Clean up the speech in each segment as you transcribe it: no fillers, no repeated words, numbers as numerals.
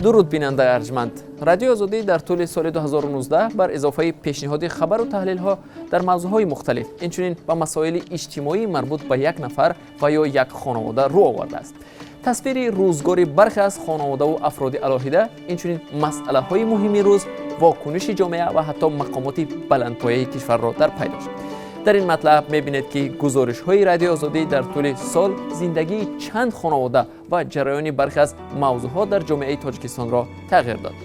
Дуруд, бинандаи арҷманд! Радиои Озодӣ дар тӯли соли 2019 бар изофаи пешниҳоди хабару таҳлилҳо дар мавзӯъҳои мухталиф, инчунин ба масоили иҷтимоӣ марбут ба як нафар ва ё як хонавода рӯ овардааст. Тасвири рӯзгори бархе аз хонаводаву афроди алоҳида, инчунин масъалаҳои муҳими рӯз, вокуниши ҷомеа ва ҳатто мақомоти баландпояи кишварро дар пай дошт. Дар ин матлаб мебинед, ки гузоришҳои Радиои Озодӣ дар тӯли сол зиндагии чанд хонавода ва ҷараёни бархе аз мавзӯъҳо дар ҷомеаи Тоҷикистонро тағйир дод.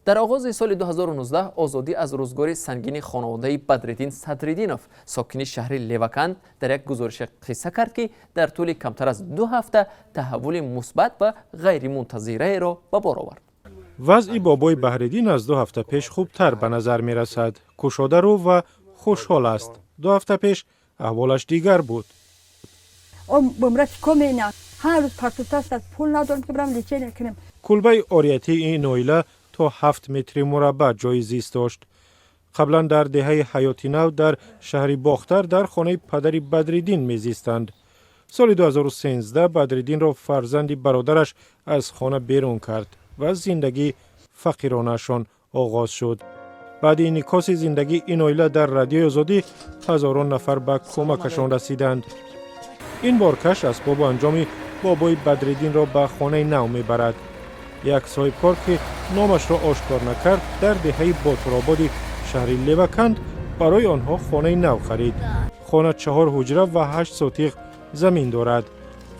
Дар оғози соли 2019 Озодӣ аз рӯзгори сангини хонаводаи Бадриддин Садриддинов, сокини шаҳри Леваканд, дар як гузорише қисса кард, ки дар тӯли камтар аз 2 ҳафта таҳаввули мусбат ва ғайримунтазираеро ба бор овард. Вазъи бобои Баҳриддин аз 2 ҳафта пеш хубтар ба назар мерасад. Кушодарӯ ва хушҳол аст. 2 ҳафта пеш аҳволаш дигар буд. Ҳар рӯз партутаст, пул надорем, ки бирам лечение кунем. Кулбаи ориятии ин оила то 7 метри мураббаъ ҷои зист дошт. Қаблан дар деҳаи Ҳаёти Нав дар шаҳри Бохтар дар хонаи падари Бадриддин мезистанд. Соли 2013 Бадриддинро фарзанди бародараш аз хона берун кард ва зиндагии фақиронаашон оғоз шуд. Баъди инъикоси зиндагии ин оила дар Радиои Озодӣ ҳазорон нафар ба кӯмакашон расиданд. Ин боркаш асбобу анҷоми бобои Бадриддинро ба хонаи нав мебарад. Як соҳибкор, ки номашро ошкор накард, дар деҳаи Ботурободи шаҳри Леваканд барои онҳо хонаи нав харид. Хона чаҳор ҳуҷра ва 8 сотиғ замин дорад.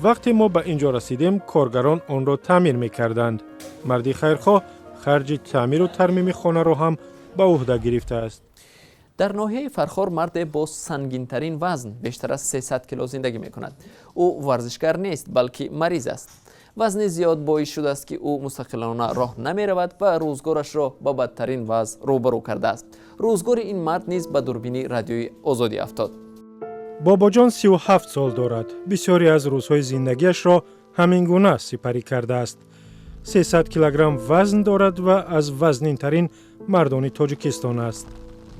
Вақте мо ба ин ҷо расидем, коргарон онро таъмир мекарданд. Марди хайрхоҳ харҷи таъмиру тармими хонаро ҳам ба ӯҳда гирифтааст. Дар ноҳияи Фархор марде бо сангинтарин вазн, бештар аз 300 кило, зиндагӣ мекунад. Ӯ варзишгар нест, балки мариз аст. Вазни зиёд боис шудааст, ки ӯ мустақилона роҳ намеравад ва рӯзгорашро ба бадтарин вазъ рӯбарӯ кардааст. Рӯзгори ин мард низ ба дурбини Радиои Озодӣ афтод. Бобоҷон 37 сол дорад. Бисёре аз рӯзҳои зиндагиашро ҳамин гуна сипарӣ кардааст. 300 килограмм вазн дорад ва аз вазнинтарин мардони Тоҷикистон аст.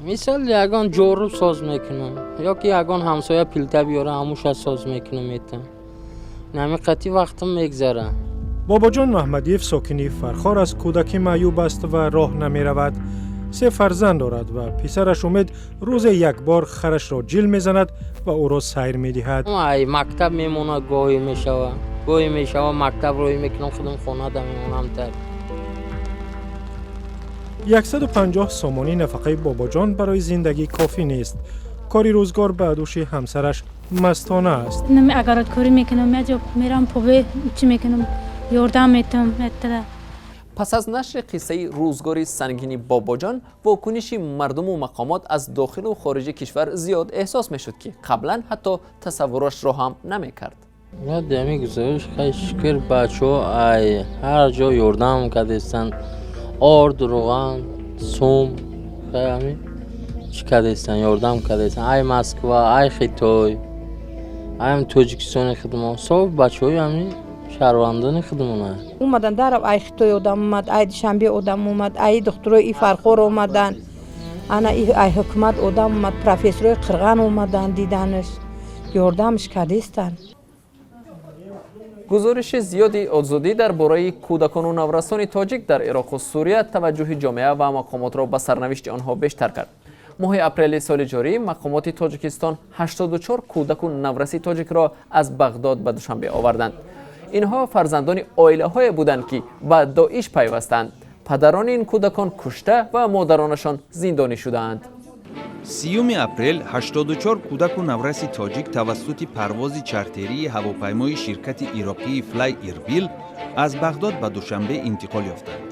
Мисол, ягон ҷоруб соз мекунам ё ки ягон ҳамсоя плита биёра, ҳамуша соз мекунам, метам. Нами қати вақтам мегзара. Бобоҷон Маҳмадиев, сокини Фархор, аз кӯдакӣ маъюб аст ва роҳ намеравад. Се фарзанд дорад ва писараш Умед рӯзе як бор харашро ҷил мезанад ва ӯро сайр медиҳад. Ай мактаб мемонад, гоҳе мешава, гоҳе мешава, мактаб роҳӣ мекунам, худам хонада мемонам тар. 150 сомонӣ нафақаи Бобоҷон барои зиндагӣ кофӣ нест. Кори рӯзгор ба дӯши ҳамсараш Мастона аст. Нами огородкорӣ мекунам, яҷо мерам, пове чӣ мекунам, ёрдам метам еттада. Пас аз нашри қиссаи рӯзгори сангини Бобоҷон, вокуниши мардуму мақомот аз дохилу хориҷи кишвар зиёд эҳсос мешуд, ки қаблан ҳатто тасаввурашро ҳам намекард. Баъди ҳамин гузориш, хай, шукр, бачаҳо ай ҳар ҷо ёрдам кардестанд: орд, руған, сум, хай, ҳамин чӣ кардестанд, ёрдам кардестанд. Ай Москва, ай Хитой, ай Тоҷикистони худмон, соф бачаҳои ҳамин шаҳрвандони худмона. Омадан дарав, ай Хитой одам омад, ай Душанбе одам омад, ай духтурои и Фархор омадан, ана ай ҳукумат одам омад, профессорои Қирған омадан, диданаш, ёрдамш кардестанд. Гузориши зиёди Озодӣ дар бораи кӯдакону наврасони тоҷик дар Ироқу Сурия таваҷҷӯҳи ҷомеа ва мақомотро ба сарнавишти онҳо бештар кард. Моҳи апрели соли ҷорӣ мақомоти Тоҷикистон 84 кӯдаку навраси тоҷикро аз Бағдод ба Душанбе оварданд. Инҳо фарзандони оилаҳое буданд, ки ба Доиш пайвастанд. Падарони ин кӯдакон кушта ва модаронашон зиндонӣ шудаанд. 30-уми апрел 84 кӯдаку навраси тоҷик тавассути парвози чартерии ҳавопаймои ширкати ироқии Флай Ирбил аз Бағдод ба Душанбе интиқол ёфтанд.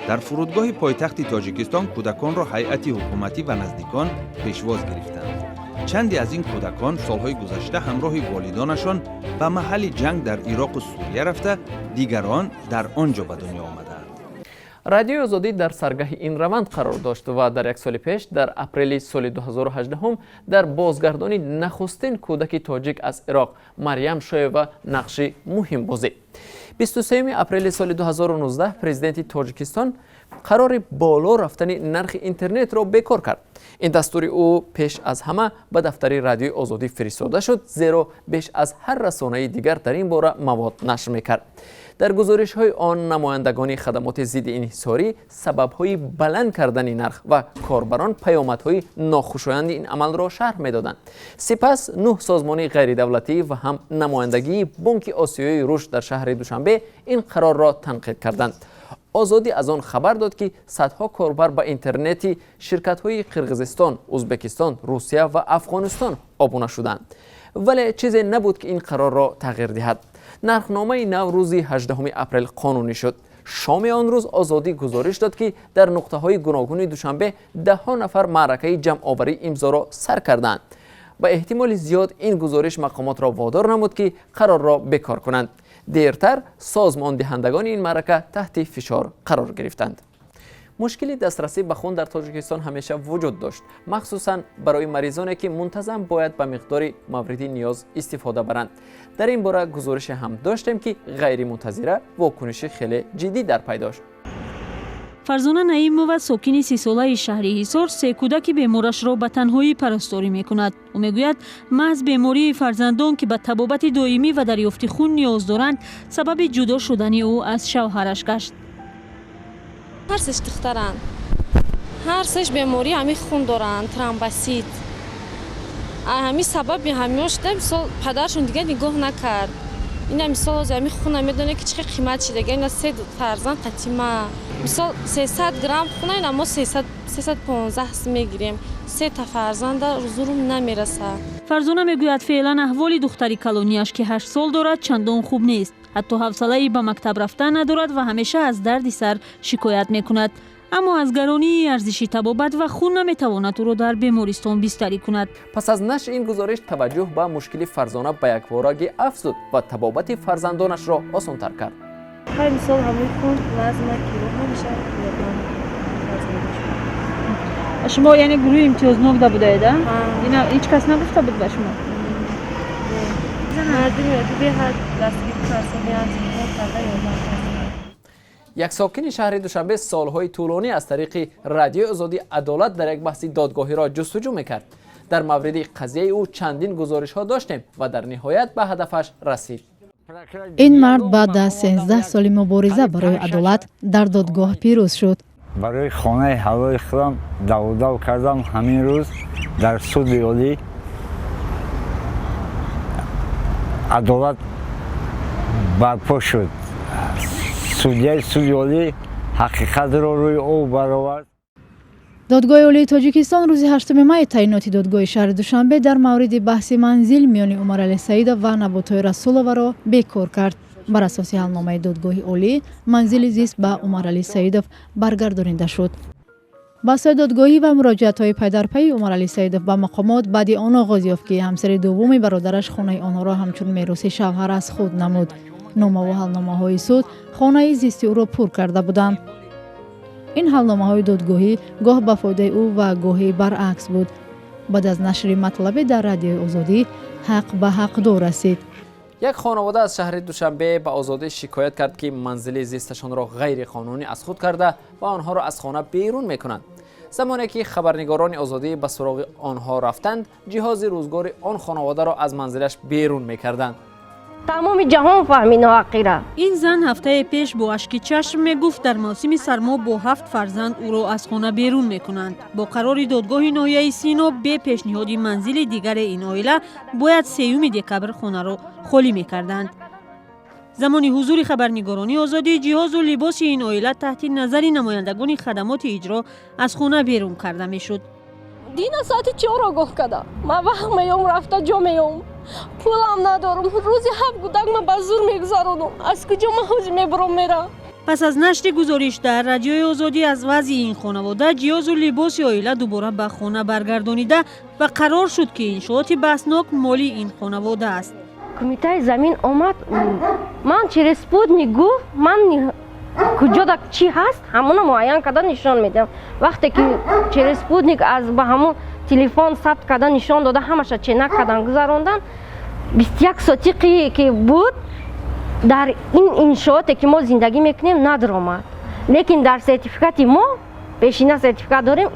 Дар фурудгоҳи пойтахти Тоҷикистон кӯдаконро ҳайати ҳукуматӣ ва наздикон пешвоз гирифтанд. Чанде аз ин кӯдакон солҳои гузашта ҳамроҳи волидонашон ба маҳалли ҷанг дар Ироқу Сурия рафта, дигарон дар он ҷо ба дунё омадаанд. Радиои Озодӣ дар саргаҳи ин раванд қарор дошт ва дар як соли пеш, дар апрели соли 2018, дар бозгардони нахустин кӯдаки тоҷик аз Ироқ, Марьям Шоева, нақши муҳим бозид. 23 апрели соли 2019 президенти Тоҷикистон қарори боло рафтани нархи интернетро бекор кард. Ин дастури ӯ пеш аз ҳама ба дафтари Радиои Озодӣ фиристода шуд, зеро беш аз ҳар расонаи дигар дар ин бора мавод нашр мекард. Дар гузоришҳои он намояндагони хадамоти зидди инҳисорӣ сабабҳои баланд кардани нарх ва корбарон паёмадҳои нохушоянди ин амалро шарҳ медоданд. Сипас нӯҳ созмони ғайридавлатӣ ва ҳам намояндагии Бонки Осиёии Рушд дар шаҳри Душанбе ин қарорро танқид карданд. Озодӣ аз он хабар дод, ки садҳо корбар ба интернети ширкатҳои Қирғизистон, Ӯзбекистон, Русия ва Афғонистон обуна шуданд, вале чизе набуд, ки ин қарорро тағйир диҳад. Нархномаи нав рӯзи 18 апрел қонунӣ шуд. Шоми он рӯз Озодӣ гузориш дод, ки дар нуқтаҳои гуногуни Душанбе даҳҳо нафар маъракаи ҷамъоварии имзоро сар карданд. Ба эҳтимоли зиёд ин гузориш мақомотро водор намуд, ки қарорро бекор кунанд. Дертар созмондиҳандагони ин маърака таҳти фишор қарор гирифтанд. Мушкили дастрасӣ ба хун дар Тоҷикистон ҳамеша вуҷуд дошт, махсусан барои маризоне, ки мунтазам бояд ба миқдори мавриди ниёз истифода баранд. Дар ин бора гузорише ҳам доштем, ки ғайримунтазира вокуниши хеле ҷиддӣ дар пай дошт. Фарзона Наимова, сокини 30-солаи шаҳри Ҳисор, се кӯдаки беморашро ба танҳоӣ парасторӣ мекунад. Ӯ мегӯяд, маҳз бемории фарзандон, ки ба табобати доимӣ ва дарёфти хун ниёз доранд, сабаби ҷудо шудани ӯ аз шавҳараш гашт. Ҳар сеш духтаранд, ҳар сеш бемории ҳамин хун доранд, тромбосит. Ҳамин сабаби ҳамиҳо шуда. Мисол, падарашон дигар нигоҳ накард. Ина, мисол, ҳозир ҳамин хуна медонед, ки чӣ қадр қимат шидаги. Ина се фарзанд қатима, мисол, 300 грамм хуна ина мо 315 мегирем. Сета фарзанда зурум намераса. Фарзона мегӯяд, феълан аҳволи духтари калонияш, ки 8 сол дорад, чандон хуб нест. Ҳатто ҳавсалаи ба мактаб рафтан надорад ва ҳамеша аз дарди сар шикоят мекунад. Аммо аз гаронии арзиши табобат ва хун наметавонад ӯро дар бемористон бистарӣ кунад. Пас аз нашри ин гузориш таваҷҷӯҳ ба мушкили Фарзона ба якворагӣ афзуд ва табобати фарзандонашро осонтар кард. Ҳар мисол ҳамои хун лазима, ки ҳамеша. Шумо яъне гурӯҳи имтиёзнок да будаед, а? Ина ҳеҷ кас нагуфта буд ба шумо? Мардуми беҳад дастгирӣ карсоният карда, ёрдам. Як сокини шаҳри Душанбе солҳои тӯлонӣ аз тариқи Радиои Озодӣ адолат дар як баҳси додгоҳиро ҷустуҷӯ мекард. Дар мавриди қазияи ӯ чандин гузоришҳо доштем ва дар ниҳоят ба ҳадафаш расид. Ин мард баъд аз 13 соли мубориза барои адолат дар додгоҳ пирӯз шуд. Барои хонаи ҳалоли худам давудав кардам. Ҳамин рӯз дар суди олӣ адолат барпо шуд. Судяи суди олӣ ҳақиқатро рӯи об баровард. Додгоҳи олии Тоҷикистон рӯзи 8 май таъиноти додгоҳи шаҳри Душанбе дар мавриди баҳси манзил миёни Умаралӣ Саидов ва Наботои Расуловаро бекор кард. Бар асоси ҳалномаи додгоҳи олӣ, манзили зист ба Умаралӣ Саидов баргардонида шуд. Баҳсҳои додгоҳӣ ва муроҷиатҳои пайдарпайи Умаралӣ Саидов ба мақомот баъди он оғоз ёфт, ки ҳамсари дуввуми бародараш хонаи онҳоро ҳамчун мероси шавҳар аз худ намуд. Номаву ҳалномаҳои суд хонаи зисти ӯро пур карда буданд. Ин ҳалномаҳои додгоҳӣ гоҳ ба фоидаи ӯ ва гоҳе баръакс буд. Баъд аз нашри матлабе дар Радиои Озодӣ, ҳақ ба ҳақдор расид. Як хонавода аз шаҳри Душанбе ба Озодӣ шикоят кард, ки манзили зисташонро ғайриқонунӣ аз худ карда ва онҳоро аз хона берун мекунанд. Замоне ки хабарнигорони Озодӣ ба суроғи онҳо рафтанд, ҷиҳози рӯзгори он хонаводаро аз манзилаш берун мекарданд. Тамоми ҷаҳон фаҳмид ноҳақира. Ин зан ҳафтае пеш бо ашки чашм мегуфт, дар мавсими сармо бо ҳафт фарзанд ӯро аз хона берун мекунанд. Бо қарори додгоҳи ноҳияи Сино, бе пешниҳоди манзили дигаре, ин оила бояд 3 декабр хонаро холӣ мекарданд. Замони ҳузури хабарнигорони Озодӣ, ҷиҳозу либоси ин оила таҳти назари намояндагони хадамоти иҷро аз хона берун карда мешуд. Дина соати 4 огоҳ кардам. Ман вақт меём, рафта ҷо меём, пулам надорам. Рӯзи ҳафт гудак ман ба зур мегузаронам. Аз куҷо ман ҳозир мебурам, мерам? Пас аз нашри гузориш дар Радиои Озодӣ аз вазъи ин хонавода, ҷиҳозу либоси оила дубора ба хона баргардонида ва қарор шуд, ки иншооти баҳснок моли ин хонавода аст. Кумитаи замин омад, ман через спутник гуфт, ман Куҷода чӣ ҳаст, ҳамона муайян карда нишон медиҳам. Вақте ки через спутник аз ба ҳамон телефон сабт карда нишон дода, ҳамаша ченак кардан, гузарондан, 21 сотиқе ки буд, дар ин иншооте ки мо зиндагӣ мекунем, надаромад. Лекин дар сертификати мо, пешина сертификат дорем,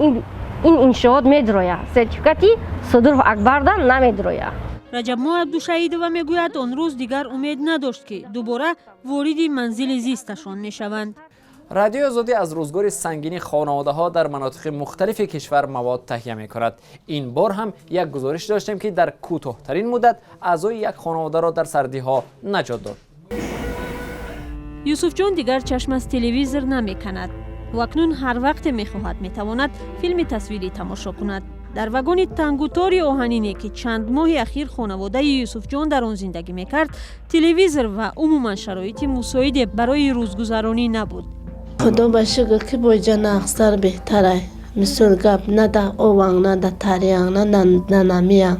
ин иншоот медрояд, сертификати Содуров Акбарда намедрояд. Раҷабмо Абдушаидова мегӯяд, он рӯз дигар умед надошт, ки дубора вориди манзили зисташон мешаванд. Радиои Озодӣ аз рӯзгори сангини хонаводаҳо дар манотиқи мухталифи кишвар мавод таҳия мекунад. Ин бор ҳам як гузориш доштем, ки дар кӯтоҳтарин муддат аъзои як хонаводаро дар сардиҳо наҷот дод. Юсуфҷон дигар чашм аз телевизор намеканад. Ӯ акнун ҳар вақте мехоҳад, метавонад филми тасвирӣ тамошо кунад. Дар вагони тангутори оҳанине, ки чанд моҳи ахир хонаводаи Юсуфҷон дар он зиндагӣ мекард, телевизор ва умуман шароити мусоиде барои рӯзгузаронӣ набуд. Худо ба шукр, ки боҷа нағзтар, беҳтарай. Мисол гап, на да ованг, на да тарианг, на намиянг.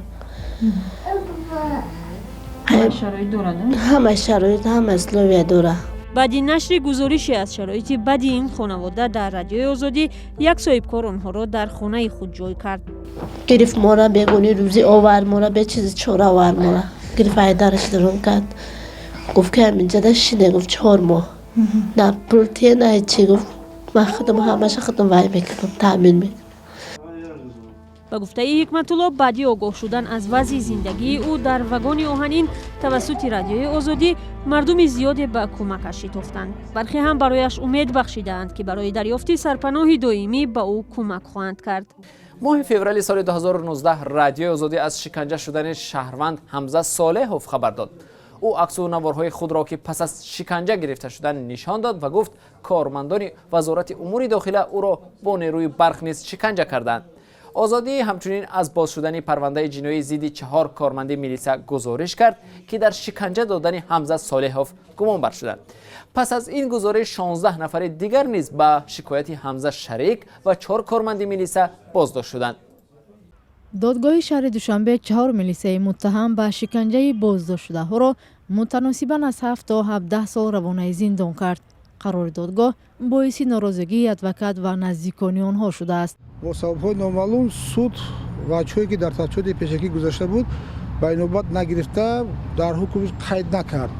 Ҳама шароит, ҳама условия дорад. Баъди нашри гузорише аз шароити бади ин хонавода дар Радиои Озодӣ, як соҳибкор онҳоро дар хонаи худ ҷой кард. Гирифт мора, бегуни рӯзӣ овард мора, бечизи чора овард мора. Гирифт, айдараш дарун кард, гуфт, ки ҳаминҷада шине, гуфт, 4 моҳ на пул тие, на ҳечи. Гуфт, ман худам ҳамаша худам вай мекунам, таъмин мекунам. Ба гуфтаи Ҳикматулло, баъди огоҳ шудан аз вазъи зиндагии ӯ дар вагони оҳанин тавассути Радиои Озодӣ, мардуми зиёде ба кӯмакаш шитофтанд. Бархе ҳам барояш умед бахшидаанд, ки барои дарёфти сарпаноҳи доимӣ ба ӯ кӯмак хоҳанд кард. Моҳи феврали соли 2019 Радиои Озодӣ аз шиканҷа шудани шаҳрванд Ҳамза Солеҳов хабар дод. Ӯ аксу наворҳои худро, ки пас аз шиканҷа гирифта шудан, нишон дод ва гуфт, кормандони Вазорати умури дохила ӯро бо нерӯи барқ низ шиканҷа карданд. Озодӣ ҳамчунин аз боз шудани парвандаи ҷиноӣ зидди чаҳор корманди милиса гузориш кард, ки дар шиканҷа додани Ҳамза Солеҳов гумонбар шуданд. Пас аз ин гузориш 16 нафари дигар низ ба шикояти Ҳамза шарик ва чор корманди милиса боздошт шуданд. Додгоҳи шаҳри Душанбе чаҳор милисаи муттаҳам ба шиканҷаи боздоштшудаҳоро мутаносибан аз 7 то 17 сол равонаи зиндон кард. Қарори додгоҳ боиси норозигии адвокат ва наздикони онҳо шудааст. Бо сабабҳои номаълум суд ваҷҳое, ки дар тафтишоти пешакӣ гузашта буд, ба инобат нагирифта, дар ҳукм қайд накард.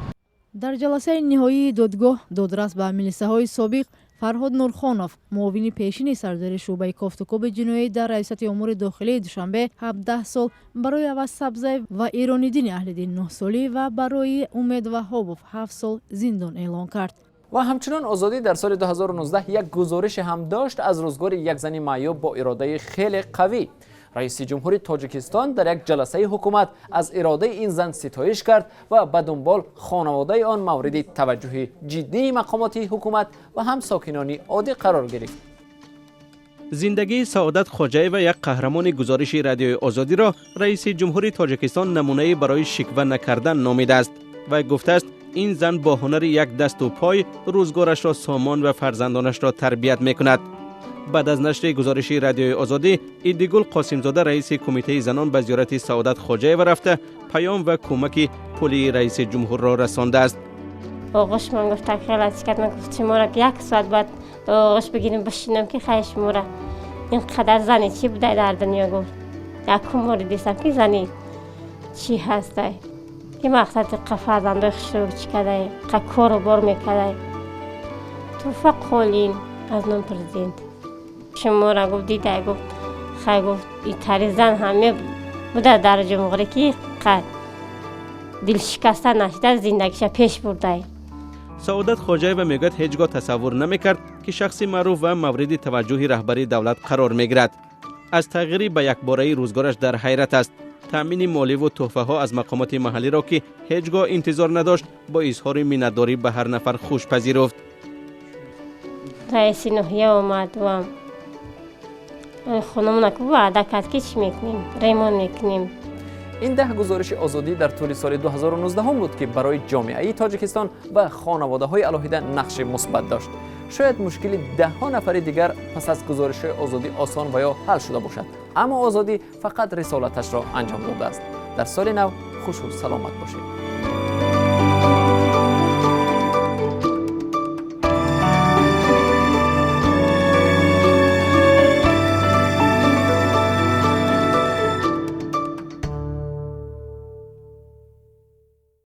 Дар ҷаласаи ниҳоии додгоҳ додрас ба милисаҳои собиқ Фарҳод Нурхонов, муовини пешини сардори шӯъбаи кофтукоби ҷиноӣ дар Раёсати умури дохилии Душанбе, 17 сол, барои Аваз Сабзаев ва Ирониддини Аҳлиддин 9 солӣ ва барои Умед Ваҳобов 7 сол зиндон эълон кард. Ва ҳамчунон Озодӣ дар соли 2019 як гузорише ҳам дошт аз рӯзгори як зани маъюб бо иродаи хеле қавӣ. Раиси ҷумҳури Тоҷикистон дар як ҷаласаи ҳукумат аз иродаи ин зан ситоиш кард ва ба дунбол хонаводаи он мавриди таваҷҷӯҳи ҷиддии мақомоти ҳукумат ва ҳам сокинони оддӣ қарор гирифт. Зиндагии Саодат Хоҷаева, як қаҳрамони гузориши Радиои Озодиро, раиси ҷумҳури Тоҷикистон намунае барои шиква накардан номидааст ва гуфтааст, ин зан бо ҳунари як дасту пой рӯзгорашро сомон ва фарзандонашро тарбият мекунад. Баъд аз нашри гузориши Радиои Озодӣ, Иддигул Қосимзода, раиси Кумитаи занон, ба зиёрати Саодат Хоҷаева рафта, паём ва кӯмаки пулии раиси ҷумҳурро расондааст. Оғӯш ман гуфта, хеле кард. Ман гуфт, шуморо як соат бояд оғӯш бигирим, бишинам, ки хай, шуморо ин қадар зани чӣ будай дар дунё. Гуфт, якум бори дидам, ки зани чӣ ҳастай, ки мақсади қа фарзандои хушрӯ чӣ кадай, қа кору бор мекардай. Туҳфа қолин аз ном президент шуморо, гуфт, дидай, гуфт, хай, гуфт, итари зан ҳаме буда дар ҷумҳурӣ, ки қа дилшикаста нашида, зиндагиша пеш бурдай. Саодат Хоҷаева мегӯяд, ҳеҷ гоҳ тасаввур намекард, ки шахси маъруф ва мавриди таваҷҷӯҳи раҳбари давлат қарор мегирад. Аз тағйири ба якбораи рӯзгораш дар ҳайрат аст. Таъмини моливу тӯҳфаҳо аз мақомоти маҳаллиро, ки ҳеҷ гоҳ интизор надошт, бо изҳори миннатдорӣ ба ҳар нафар хуш пазируфт. Раиси ноҳия омад ва хонамона ваъда кард, ки чӣ мекунем, ремонт мекунем. Ин 10 гузориши Озодӣ дар тӯли соли 2019 буд, ки барои ҷомеаи Тоҷикистон ва хонаводаҳои алоҳида нақши мусбат дошт. Шояд мушкили даҳҳо нафари дигар пас аз гузоришҳои Озодӣ осон ва ё ҳал шуда бошад, аммо Озодӣ фақат рисолаташро анҷом додааст. Дар соли нав хушу саломат бошед.